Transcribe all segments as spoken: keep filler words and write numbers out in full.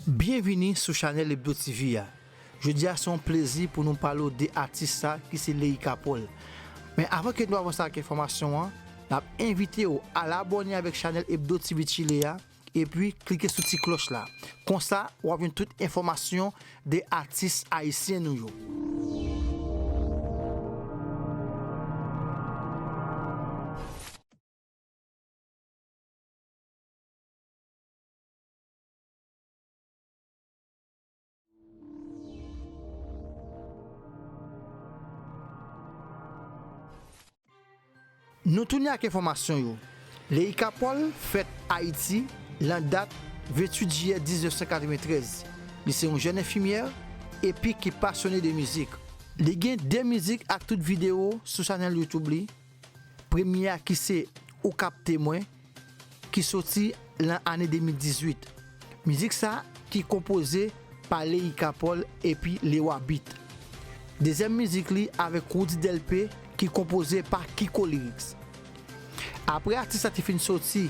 Byenvini sou chanèl Ebdo TV a. Jodi a se yon plezi pou nou pale w de atis sa ki se Leïka Paul. Men avan ke nou avanse ak enfòmasyon an, n ap envite w al abòne avèk chanèl Ebdo TV Chile a, epi klike sou ti klòch la. Konsa, w ap jwenn tout enfòmasyon de atis ayisyen nou yo. Nou tounen ak enfòmasyon yo. Leïka Paul fèt Ayiti lan dat venntuit jiyè diznèf san katreventrèz. Li se yon jèn enfimyè epi ki pasyone de mizik. Li gen de mizik ak tout videyo sou chanèl YouTube li. Premye a ki se Ou Kapte Mwen, ki soti lan ane de mil dizuit. Mizik sa ki konpoze pa Leïka Paul epi Lewa Beat. Dezyèm mizik li avèk Roody Delpé ki konpoze pa Kiko Lyrics. Apre atis la te fin soti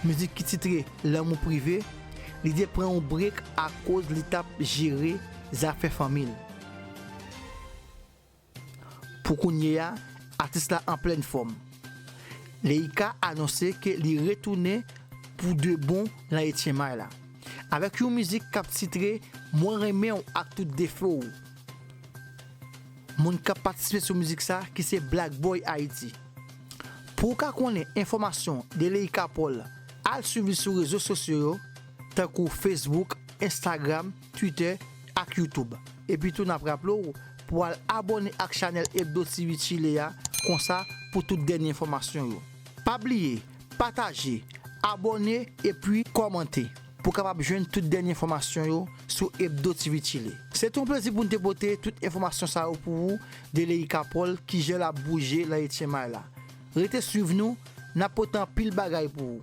mizik ki titre Lanmou Prive, li te pran yon brek akoz li t ap jere zafè fanmi l. Pou kounye a, atis la an plèn fòm. Leïka anonse ke li retounen pou de bon lan etyenmay la, avèk yon mizik k ap titre Mwen renmen w ak tout defo w. Moun k ap patisipe sou mizik sa ki se Black Boy Haiti. Pou w ka konnen enfòmasyon de Leïka Paul, al swiv li sou rezo sosyo yo, tankou Facebook, Instagram, Twitter ak YouTube. Epi tou, n ap raple w pou w al abòne ak chanèl Ebdo TV Chile a, konsa pou tout dènye enfòmasyon yo. Pa bliye, pataje, abòne epi kòmante pou w kapab jwenn tout dènye enfòmasyon yo sou Ebdo TV Chile. Se te yon plezi pou n te pote tout enfòmasyon sa yo pou ou de Leïka Paul, kijan l ap bouje lan etyenmay la. Rete swiv nou, n ap pote anpil bagay pou ou.